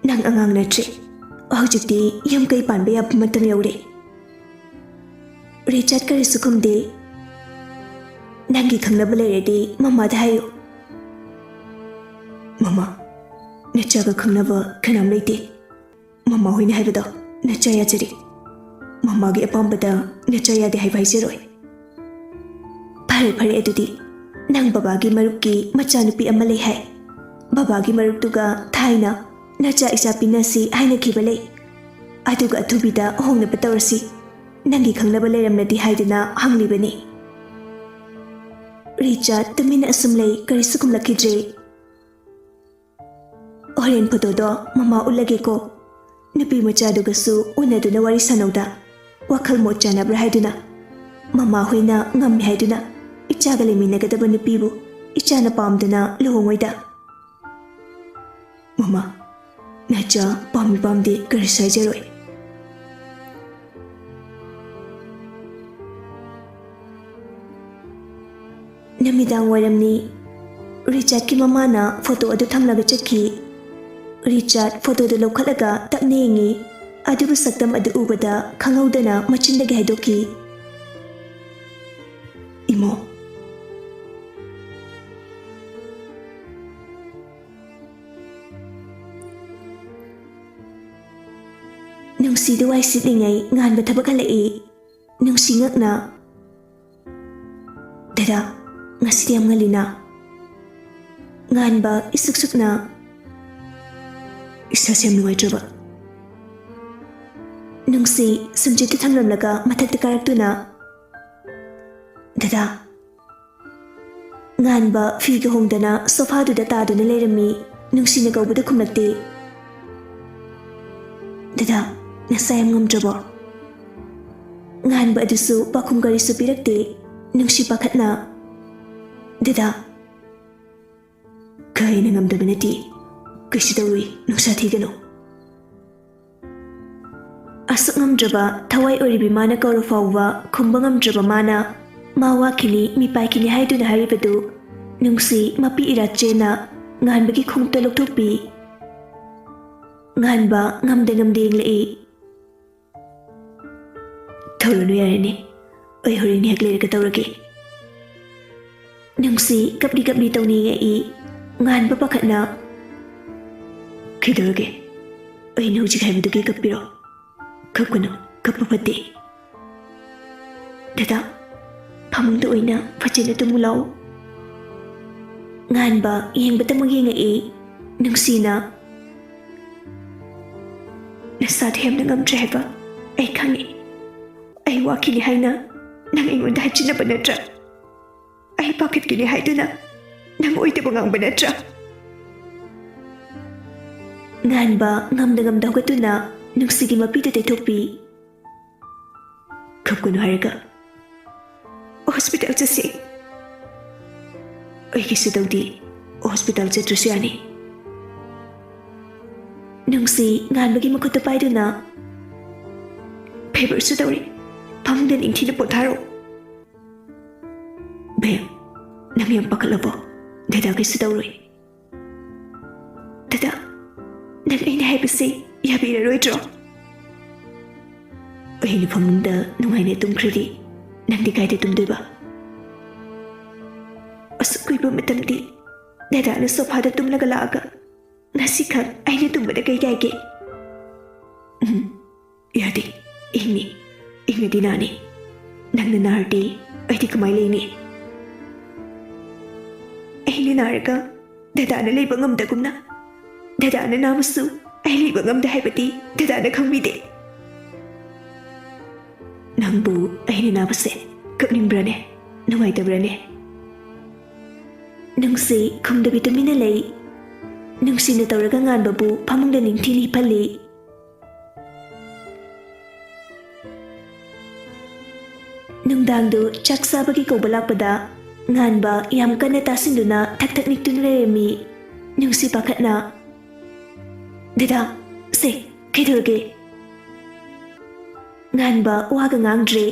ꯅꯪ ꯑꯉꯥꯡ ꯅꯠꯇ꯭ꯔꯦ꯫ ꯍꯧꯖꯤꯛꯇꯤ ꯌꯨꯝ ꯀꯩ ꯄꯥꯟꯕ ꯌꯥꯕ ꯃꯇꯝ ꯌꯧꯔꯦ꯫" ꯔꯤꯆꯥꯔꯗ ꯀꯔꯤꯁꯨ ꯈꯨꯝꯗꯦ꯫ "ꯅꯪꯒꯤ ꯈꯪꯅꯕ ꯂꯩꯔꯗꯤ ꯃꯃꯥꯗ ꯍꯥꯏꯌꯨ꯫" "ꯃꯃꯥ, ꯅꯆꯥꯒ ꯈꯪꯅꯕ ꯀꯅꯥꯝ ꯂꯩꯇꯦ꯫ ꯃꯃꯥ ꯍꯣꯏꯅ ꯍꯥꯏꯕꯗꯣ ꯅꯆꯥ ꯌꯥꯖꯔꯤ꯫ ꯃꯃꯥꯒꯤ ꯑꯄꯥꯝꯕꯗ ꯅꯆꯥ ꯌꯥꯗꯦ ꯍꯥꯏꯕ ꯍꯥꯏꯖꯔꯣꯏ꯫" "ꯐꯔꯦ, ꯐꯔꯦ, ꯑꯗꯨꯗꯤ ꯅꯪ ꯕꯕꯥꯒꯤ ꯃꯔꯨꯞꯀꯤ ꯃꯆꯥꯅꯨꯄꯤ ꯑꯃ ꯂꯩ ꯍꯥꯏ꯫ ꯕꯕꯥꯒꯤ ꯃꯔꯨꯞꯇꯨꯒ ꯊꯥꯏꯅ ꯅꯆꯥ ꯏꯆꯥ ꯄꯤꯅꯁꯤ ꯍꯥꯏꯅꯈꯤꯕ ꯂꯩ꯫ ꯑꯗꯨꯒ ꯑꯊꯨꯕꯤꯗ ꯍꯣꯡꯅꯕ ꯇꯧꯔꯁꯤ꯫ ꯅꯪꯒꯤ ꯈꯪꯅꯕ ꯂꯩꯔꯝꯂꯗꯤ ꯍꯥꯏꯗꯨꯅ ꯍꯪꯂꯤꯕꯅꯤ꯫" ꯔꯤꯆꯥꯔꯗ ꯇꯨꯃꯤꯟꯅ ꯑꯁꯨꯝ ꯂꯩ, ꯀꯔꯤꯁꯨ ꯈꯨꯝꯂꯛꯈꯤꯗ꯭ꯔꯦ꯫ "ꯍꯣꯔꯦꯟ ꯐꯣꯇꯣꯗꯣ ꯃꯃꯥ ꯎꯠꯂꯒꯦꯀꯣ꯫ ꯅꯨꯄꯤ ꯃꯆꯥꯗꯨꯒꯁꯨ ꯎꯅꯗꯨꯅ ꯋꯥꯔꯤ ꯁꯥꯟꯅꯧꯗ꯫ ꯋꯥꯈꯜ ꯃꯣꯠ ꯆꯥꯟꯅꯕ꯭ꯔꯥ ꯍꯥꯏꯗꯨꯅ꯫ ꯃꯃꯥ ꯍꯣꯏꯅ ꯉꯝꯃꯦ ꯍꯥꯏꯗꯨꯅ ꯏꯆꯥꯒ ꯂꯩꯃꯤꯟꯅꯒꯗꯕ ꯅꯨꯄꯤꯕꯨ ꯏꯆꯥꯅ ꯄꯥꯝꯗꯅ ꯂꯨꯍꯣꯡꯉꯣꯏꯗ꯫" "ꯃꯃꯥ, ꯅꯆꯥ ꯄꯥꯝꯃꯤ ꯄꯥꯝꯗꯦ ꯀꯔꯤꯁꯨ ꯍꯥꯏꯖꯔꯣꯏ꯫" ꯅꯨꯃꯤꯗꯥꯡ ꯋꯥꯏꯔꯝꯅꯤ꯫ ꯔꯤꯆꯥꯔꯗꯀꯤ ꯃꯃꯥꯅ ꯐꯣꯇꯣ ꯑꯗꯨ ꯊꯝꯂꯒ ꯆꯠꯈꯤ꯫ ꯔꯤꯆꯥꯔꯗ ꯐꯣꯇꯣꯗꯨ ꯂꯧꯈꯠꯂꯒ ꯇꯞꯅ ꯌꯦꯡꯉꯤ꯫ ꯑꯗꯨꯕꯨ ꯁꯛꯇꯝ ꯑꯗꯨ ꯎꯕꯗ ꯈꯪꯍꯧꯗꯅ ꯃꯆꯤꯟꯗꯒꯤ ꯍꯥꯏꯗꯣꯛꯈꯤ, "ꯏꯃꯣ꯫" ꯅꯨꯡꯁꯤꯗꯨ ꯋꯥꯏ ꯁꯤꯠꯂꯤꯉꯩ ꯉꯥꯟꯕ ꯊꯕꯛ ꯍꯜꯂꯛꯏ꯫ ꯅꯨꯡꯁꯤ ꯉꯛꯅ, "ꯗꯗꯥ, ꯉꯁꯤꯗꯤ ꯌꯥꯝ ꯉꯜꯂꯤꯅ?" ꯉꯥꯟꯕ ꯏꯁꯨꯛ ꯁꯨꯛꯅ ꯏꯁꯥꯁꯦ ꯌꯥꯝ ꯅꯨꯡꯉꯥꯏꯇ꯭ꯔꯕ꯫ ꯅꯨꯡꯁꯤ ꯁꯨꯝꯖꯤꯠꯇꯨ ꯊꯥꯡꯂꯝꯂꯒ ꯃꯊꯛꯇ ꯀꯥꯔꯛꯇꯨꯅ, "ꯗꯗꯥ!" ꯉꯥꯟꯕ ꯐꯤꯒ ꯍꯣꯡꯗꯅ ꯁꯣꯐꯥꯗꯨꯗ ꯇꯥꯗꯨꯅ ꯂꯩꯔꯝꯃꯤ꯫ ꯅꯨꯡꯁꯤꯅ ꯀꯧꯕꯗ ꯈꯨꯝꯂꯛꯇꯦ꯫ "ꯗꯗꯥ, ꯅꯁꯥ ꯌꯥꯝ ꯉꯝꯗ꯭ꯔꯕꯣ?" ꯉꯥꯟꯕ ꯑꯗꯨꯁꯨ ꯄꯥꯎꯈꯨꯝ ꯀꯔꯤꯁꯨ ꯄꯤꯔꯛꯇꯦ꯫ ꯅꯨꯡꯁꯤ ꯄꯥꯈꯠꯅ, "ꯗꯗꯥ!" "ꯀꯥ ꯍꯦꯟꯅ ꯉꯝꯗꯕ ꯅꯠꯇꯦ꯫ ꯀꯩꯁꯨ ꯇꯧꯔꯣꯏ, ꯅꯨꯡꯁꯥ ꯊꯤꯒꯅꯨ꯫" ꯑꯁꯨꯛ ꯉꯝꯗ꯭ꯔꯕ ꯊꯋꯥꯏ ꯑꯣꯏꯔꯤꯕꯤ ꯃꯥꯅ ꯀꯧꯔ ꯐꯥꯎꯕ ꯈꯨꯝꯕ ꯉꯝꯗ꯭ꯔꯕ ꯃꯥꯅ, "ꯃꯥ ꯋꯥꯈꯤꯅꯤ, ꯃꯤꯄꯥꯏꯈꯤꯅꯤ" ꯍꯥꯏꯗꯨꯅ ꯍꯥꯏꯔꯤꯕꯗꯨ ꯅꯨꯡꯁꯤ ꯃꯄꯤ ꯏꯔꯥ ꯆꯦꯟꯅ ꯉꯥꯟꯕꯒꯤ ꯈꯣꯡꯎꯞꯇ ꯂꯧꯊꯣꯛꯄꯤ꯫ ꯉꯥꯟꯕ ꯉꯝꯗ ꯉꯝꯗ ꯌꯦꯡꯂꯛꯏ꯫ "ꯇꯧꯔꯨꯅꯨ, ꯌꯥꯔꯦꯅꯦ, ꯑꯩ ꯍꯣꯔꯦꯟ ꯉꯥꯏꯍꯥꯛ ꯂꯩꯔꯒ ꯇꯧꯔꯒꯦ꯫" ꯅꯨꯡꯁꯤ ꯀꯞꯂꯤ ꯀꯞꯂꯤ ꯇꯧꯅꯤꯡꯉꯛꯏ꯫ ꯉꯥꯟꯕ ꯄꯥꯈꯠꯅ, "ꯀꯩꯗꯧꯔꯒꯦ? ꯑꯩꯅ ꯍꯧꯖꯤꯛ ꯍꯥꯏꯕꯗꯨꯒꯤ ꯀꯞꯄꯤꯔꯣ? ꯀꯞꯀꯅꯨ, ꯀꯞꯄ ꯐꯠꯇꯦ꯫ ꯗꯗꯥ, ꯐꯃꯨꯡꯗ ꯑꯣꯏꯅ ꯐꯖꯅ ꯇꯨꯝꯃꯨ ꯂꯥꯎ꯫" ꯉꯥꯟꯕ ꯌꯦꯡꯕꯇꯃꯛ ꯌꯦꯡꯉꯛꯏ꯫ ꯅꯨꯡꯁꯤꯅ, "ꯅꯁꯥꯗꯣ ꯌꯥꯝꯅ ꯉꯝꯗ꯭ꯔꯦ ꯍꯥꯏꯕ ꯑꯩ ꯈꯪꯉꯤ꯫ ꯑꯩ ꯋꯥꯈꯤꯅꯤ ꯍꯥꯏꯅ ꯅꯪ ꯑꯩꯉꯣꯟꯗ ꯍꯥꯏꯖꯤꯟꯅꯕ ꯅꯠꯇ꯭ꯔꯥ? ꯑꯩ ꯄꯥꯈꯠꯀꯅꯤ ꯍꯥꯏꯗꯨꯅ ꯅꯪ ꯑꯣꯏꯗꯕ ꯉꯥꯡꯕ ꯅꯠꯇ꯭ꯔꯥ?" ꯉꯥꯟꯕ ꯉꯝꯗ ꯉꯝꯗ ꯍꯧꯒꯠꯇꯨꯅ ꯅꯨꯡꯁꯤꯒꯤ ꯃꯄꯤꯗ ꯇꯩꯊꯣꯛꯄꯤ꯫ "ꯀꯞꯀꯅꯨ ꯍꯥꯏꯔꯒ ꯍꯣꯁꯄꯤꯇꯥꯜ ꯆꯠꯁꯤ꯫" "ꯑꯩ ꯀꯩꯁꯨ ꯇꯧꯗꯦ, ꯍꯣꯁꯄꯤꯇꯥꯜ ꯆꯠꯇ꯭ꯔꯁꯨ ꯌꯥꯅꯤ꯫" ꯅꯨꯡꯁꯤ ꯉꯥꯟꯕꯒꯤ ꯃꯈꯨꯠꯇ ꯄꯥꯏꯗꯨꯅ, "ꯐꯦꯚꯔꯁꯨ ꯇꯧꯔꯤ, ꯐꯃꯨꯡꯗ ꯅꯤꯡꯊꯤꯅ ꯄꯣꯊꯥꯔꯣ꯫" "ꯕꯦꯝ, ꯅꯪ ꯌꯥꯝ ꯄꯥꯈꯠꯂꯕꯣ? ꯗꯗꯥ ꯀꯩꯁꯨ ꯇꯧꯔꯣꯏ꯫" "ꯗꯗꯥ, ꯅꯪ ꯑꯩꯅ ꯍꯥꯏꯕꯁꯦ ꯌꯥꯕꯤꯔꯔꯣꯏꯗ꯭ꯔꯣ? ꯑꯩꯅ ꯐꯃꯨꯡꯗ ꯅꯨꯡꯉꯥꯏꯅ ꯇꯨꯝꯈ꯭ꯔꯗꯤ ꯅꯪꯗꯤ ꯀꯥꯏꯗ ꯇꯨꯝꯗꯣꯏꯕ? ꯑꯁꯨꯛ ꯀꯨꯏꯕ ꯃꯇꯝꯗꯤ ꯗꯗꯥꯅ ꯁꯣꯐꯥꯗ ꯇꯨꯝꯂꯒ ꯂꯥꯛꯑꯒ ꯉꯁꯤꯈꯛ ꯑꯩꯅ ꯇꯨꯝꯕꯗ ꯀꯩ ꯀꯥꯏꯒꯦ?" "ꯎꯝ, ꯌꯥꯗꯦ꯫ ꯏꯪꯅꯤ, ꯏꯪꯉꯗꯤ ꯅꯥꯅꯤ꯫ ꯅꯪꯅ ꯅꯥꯔꯗꯤ ꯑꯩꯗꯤ ꯀꯃꯥꯏ ꯂꯩꯅꯤ? ꯑꯩꯅ ꯅꯥꯔꯒ ꯗꯗꯥꯅ ꯂꯩꯕ ꯉꯝꯗꯒꯨꯝꯅ, ꯗꯗꯥꯅ ꯅꯥꯕꯁꯨ ꯑꯩ ꯂꯩꯕ ꯉꯝꯗꯦ ꯍꯥꯏꯕꯗꯤ ꯗꯗꯥꯅ ꯈꯪꯕꯤꯗꯦ꯫ ꯅꯪꯕꯨ ꯑꯩꯅ ꯅꯥꯕꯁꯦ ꯀꯞꯅꯤꯡꯕ꯭ꯔꯅꯦ? ꯅꯨꯡꯉꯥꯏꯇꯕ꯭ꯔꯅꯦ? ꯅꯨꯡꯁꯤ ꯈꯨꯝꯗꯕꯤ ꯇꯨꯃꯤꯟꯅ ꯂꯩ꯫ ꯅꯨꯡꯁꯤꯅ ꯇꯧꯔꯒ ꯉꯥꯟꯕꯕꯨ ꯐꯃꯨꯡꯗ ꯅꯤꯡꯊꯤꯅ ꯍꯤꯞꯍꯜꯂꯤ꯫ ꯅꯨꯡꯗꯥꯡꯗꯨ ꯆꯥꯛ ꯆꯥꯕꯒꯤ ꯀꯧꯕ ꯂꯥꯛꯄꯗ ꯉꯥꯟꯕ ꯌꯥꯝ ꯀꯟꯅ ꯇꯥꯁꯤꯟꯗꯨꯅ ꯊꯛ ꯊꯛ ꯅꯤꯛꯇꯨꯅ ꯂꯩꯔꯝꯃꯤ꯫ ꯅꯨꯡꯁꯤ ꯄꯥꯈꯠꯅ, "ꯗꯗꯥ, ꯁꯦ, ꯀꯩꯗꯧꯔꯒꯦ?" ꯉꯥꯟꯕ ꯋꯥꯒ ꯉꯥꯡꯗ꯭ꯔꯦ꯫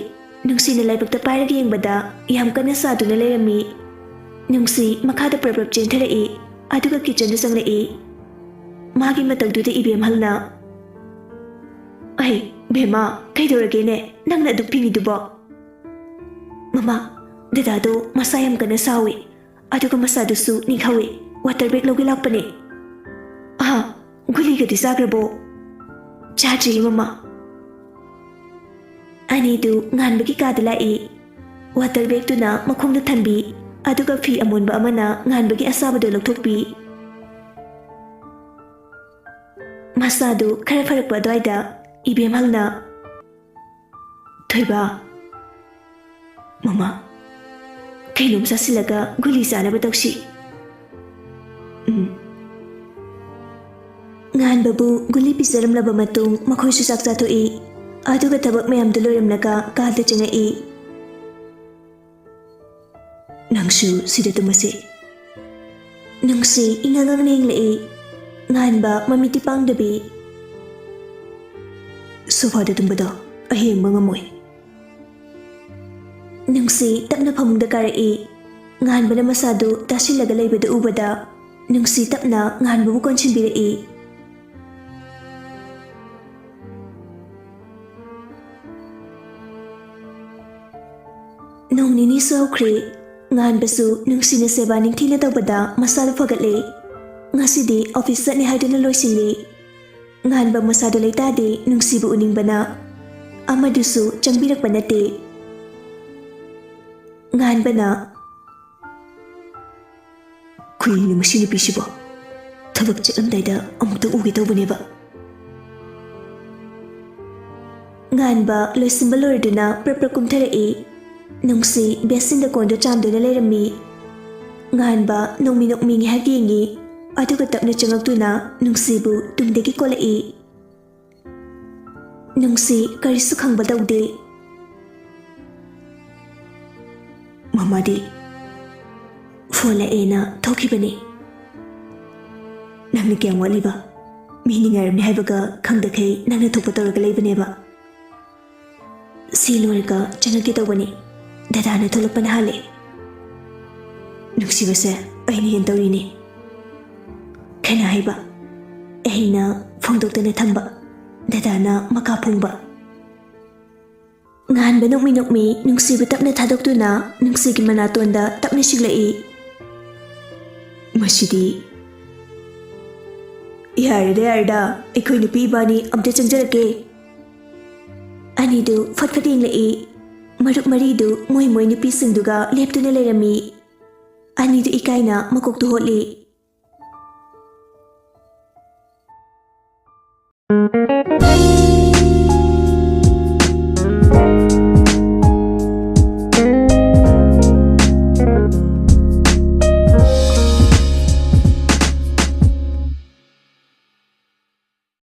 ꯅꯨꯡꯁꯤꯅ ꯂꯥꯏꯕꯛꯇ ꯄꯥꯏꯔꯒ ꯌꯦꯡꯕꯗ ꯌꯥꯝ ꯀꯟꯅ ꯁꯥꯗꯨꯅ ꯂꯩꯔꯝꯃꯤ꯫ ꯅꯨꯡꯁꯤ ꯃꯈꯥꯗ ꯄ꯭ꯔꯞ ꯄ꯭ꯔꯞ ꯆꯦꯟꯊꯔꯛꯏ, ꯑꯗꯨꯒ ꯀꯤꯆꯟꯗ ꯆꯪꯂꯛꯏ꯫ ꯃꯥꯒꯤ ꯃꯇꯧꯗꯨꯗ ꯏꯕꯦꯝꯍꯜꯅ, "ꯑꯩ, ꯕꯦꯝꯃ, ꯀꯩꯗꯧꯔꯒꯦꯅꯦ? ꯅꯪꯅ ꯑꯗꯨꯛ ꯐꯤꯡꯉꯤꯗꯨꯕꯣ?" "ꯃꯃꯥ, ꯗꯗꯥꯗꯣ ꯃꯁꯥ ꯌꯥꯝ ꯀꯟꯅ ꯁꯥꯎꯏ, ꯑꯗꯨꯒ ꯃꯁꯥꯗꯨꯁꯨ ꯅꯤꯛꯍꯧꯏ꯫ ꯋꯥꯇꯔ ꯕꯦꯒ ꯂꯧꯒꯦ ꯂꯥꯛꯄꯅꯦ꯫" "ꯑꯍꯥ, ꯒꯨꯂꯤꯒꯗꯤ ꯆꯥꯈ꯭ꯔꯕꯣ?" "ꯆꯥꯗ꯭ꯔꯤꯌꯦ, ꯃꯃꯥ꯫" ꯑꯅꯤꯗꯨ ꯉꯥꯟꯕꯒꯤ ꯀꯥꯗ ꯂꯥꯛꯏ꯫ ꯋꯥꯇꯔ ꯕꯦꯒꯇꯨꯅ ꯃꯈꯣꯡꯗ ꯊꯝꯕꯤ, ꯑꯗꯨꯒ ꯐꯤ ꯑꯃꯣꯟꯕ ꯑꯃꯅ ꯉꯥꯟꯕꯒꯤ ꯑꯁꯥꯕꯗꯨ ꯂꯧꯊꯣꯛꯄꯤ꯫ ꯃꯁꯥꯗꯨ ꯈꯔ ꯐꯔꯛꯄ ꯑꯗꯨꯋꯥꯏꯗ ꯏꯕꯦꯝꯍꯜꯅ, "ꯊꯣꯏꯕ, ꯃꯃꯥ, ꯀꯩꯅꯣꯝ ꯆꯥꯁꯤꯜꯂꯒ ꯒꯨꯂꯤ ꯆꯥꯅꯕ ꯇꯧꯁꯤ꯫" ꯎꯝ꯫ ꯉꯥꯟꯕꯕꯨ ꯒꯨꯂꯤ ꯄꯤꯖꯔꯝꯂꯕ ꯃꯇꯨꯡ ꯃꯈꯣꯏꯁꯨ ꯆꯥꯛ ꯆꯥꯊꯣꯛꯏ꯫ ꯑꯗꯨꯒ ꯊꯕꯛ ꯃꯌꯥꯝꯗꯨ ꯂꯣꯏꯔꯝꯂꯒ ꯀꯥꯗ ꯆꯪꯉꯛꯏ꯫ "ꯅꯪꯁꯨ ꯁꯤꯗ ꯇꯨꯝꯃꯁꯤ꯫" ꯅꯨꯡꯁꯤ ꯏꯉꯥꯡ ꯉꯥꯡꯅ ꯌꯦꯡꯂꯛꯏ꯫ ꯉꯥꯟꯕ ꯃꯃꯤꯠꯇꯤ ꯄꯥꯡꯗꯕꯤ, "ꯁꯣꯐꯥꯗ ꯇꯨꯝꯕꯗꯣ ꯑꯩ ꯌꯦꯡꯕ ꯉꯝꯃꯣꯏ꯫" ꯅꯨꯡꯁꯤ ꯇꯞꯅ ꯐꯃꯨꯡꯗ ꯀꯥꯔꯛꯏ꯫ ꯉꯥꯟꯕꯅ ꯃꯁꯥꯗꯨ ꯇꯥꯁꯤꯜꯂꯒ ꯂꯩꯕꯗꯨ ꯎꯕꯗ ꯅꯨꯡꯁꯤ ꯇꯞꯅ ꯉꯥꯟꯕꯕꯨ ꯀꯣꯟꯁꯤꯟꯕꯤꯔꯛꯏ꯫ ꯅꯣꯡ ꯅꯤꯅꯤꯁꯨ ꯍꯧꯈ꯭ꯔꯦ꯫ ꯉꯥꯟꯕꯁꯨ ꯅꯨꯡꯁꯤꯅ ꯁꯦꯕꯥ ꯅꯤꯡꯊꯤꯅ ꯇꯧꯕꯗ ꯃꯁꯥꯗꯨ ꯐꯒꯠꯂꯦ꯫ ꯉꯁꯤꯗꯤ ꯑꯣꯐꯤꯁ ꯆꯠꯅꯤ ꯍꯥꯏꯗꯨꯅ ꯂꯣꯏꯁꯤꯜꯂꯤ꯫ ꯉꯥꯟꯕ ꯃꯁꯥꯗꯨ ꯂꯩꯇꯥꯗꯦ ꯅꯨꯡꯁꯤꯕꯨ ꯎꯅꯤꯡꯕꯅ꯫ ꯑꯃꯗꯨꯁꯨ ꯆꯪꯕꯤꯔꯛꯄ ꯅꯠꯇꯦ꯫ ꯉꯥꯟꯕꯅ, ꯀꯨꯏꯅ ꯃꯁꯤ ꯅꯨꯄꯤꯁꯤꯕꯣ꯫ ꯊꯕꯛ ꯆꯠꯂꯝꯗꯥꯏꯗ ꯑꯃꯨꯛꯇꯪ ꯎꯒꯦ ꯇꯧꯕꯅꯦꯕ꯫ ꯉꯥꯟꯕ ꯂꯣꯏꯁꯤꯟꯕ ꯂꯣꯏꯔꯗꯨꯅ ꯄ꯭ꯔꯞ ꯄ꯭ꯔꯞ ꯀꯨꯝꯊꯔꯛꯏ꯫ ꯅꯨꯡꯁꯤ ꯕꯦꯁꯤꯟꯗ ꯀꯣꯟꯗꯨ ꯆꯥꯝꯗꯨꯅ ꯂꯩꯔꯝꯃꯤ꯫ ꯉꯥꯟꯕ ꯅꯣꯡꯃꯤ ꯅꯣꯡꯃꯤ ꯉꯥꯏꯍꯥꯛ ꯌꯦꯡꯉꯤ, ꯑꯗꯨꯒ ꯇꯞꯅ ꯆꯪꯉꯛꯇꯨꯅ ꯅꯨꯡꯁꯤꯕꯨ ꯇꯨꯡꯗꯒꯤ ꯀꯣꯜꯂꯛꯏ꯫ ꯅꯨꯡꯁꯤ ꯀꯔꯤꯁꯨ ꯈꯪꯕ ꯇꯧꯗꯦ꯫ ꯃꯃꯥꯗꯤ ꯐꯣꯟ ꯂꯥꯛꯑꯦꯅ ꯊꯣꯛꯈꯤꯕꯅꯤ꯫ ꯅꯪꯅ ꯀꯌꯥꯝ ꯋꯥꯠꯂꯤꯕ? ꯃꯤꯅ ꯉꯥꯏꯔꯝꯃꯤ ꯍꯥꯏꯕꯒ ꯈꯪꯗꯈꯩ ꯅꯪꯅ ꯊꯣꯛꯄ ꯇꯧꯔꯒ ꯂꯩꯕꯅꯦꯕ꯫ ꯁꯤ ꯂꯣꯏꯔꯒ ꯆꯪꯉꯛꯀꯦ ꯇꯧꯕꯅꯤ, ꯗꯗꯥꯅ ꯊꯣꯛꯂꯛꯄꯅ ꯍꯥꯜꯂꯦ꯫ ꯅꯨꯡꯁꯤꯕꯁꯦ ꯑꯩꯅ ꯍꯦꯟ ꯇꯧꯔꯤꯅꯤ꯫ ꯈꯦꯅ ꯍꯥꯏꯕ, ꯑꯩꯅ ꯐꯣꯡꯗꯣꯛꯇꯅ ꯊꯝꯕ, ꯗꯗꯥꯅ ꯃꯀꯥ ꯐꯣꯡꯕ꯫ ꯉꯥꯟꯕ ꯅꯣꯛꯃꯤ ꯅꯣꯛꯃꯤ ꯅꯨꯡꯁꯤꯕ ꯇꯞꯅ ꯊꯥꯗꯣꯛꯇꯨꯅ ꯅꯨꯡꯁꯤꯒꯤ ꯃꯅꯥꯇꯣꯟꯗ ꯇꯞꯅ ꯁꯤꯛꯂꯛꯏ꯫ ꯃꯁꯤꯗꯤ꯫ ꯌꯥꯔꯦꯗ, ꯌꯥꯔꯦꯗ, ꯑꯩꯈꯣꯏ ꯅꯨꯄꯤ ꯏꯕꯥꯅꯤ ꯑꯝꯇ ꯆꯪꯖꯔꯛꯀꯦ꯫ ꯑꯅꯤꯗꯨ ꯐꯠ ꯐꯠ ꯌꯦꯡꯂꯛꯏ꯫ ꯃꯔꯨꯞ ꯃꯔꯤꯗꯨ ꯃꯣꯏ ꯃꯣꯏ ꯅꯨꯄꯤꯁꯤꯡꯗꯨꯒ ꯂꯦꯞꯇꯨꯅ ꯂꯩꯔꯝꯃꯤ꯫ ꯑꯅꯤꯗꯨ ꯏꯀꯥꯏꯅ ꯃꯀꯣꯛꯇꯨ ꯍꯣꯠꯂꯤ꯫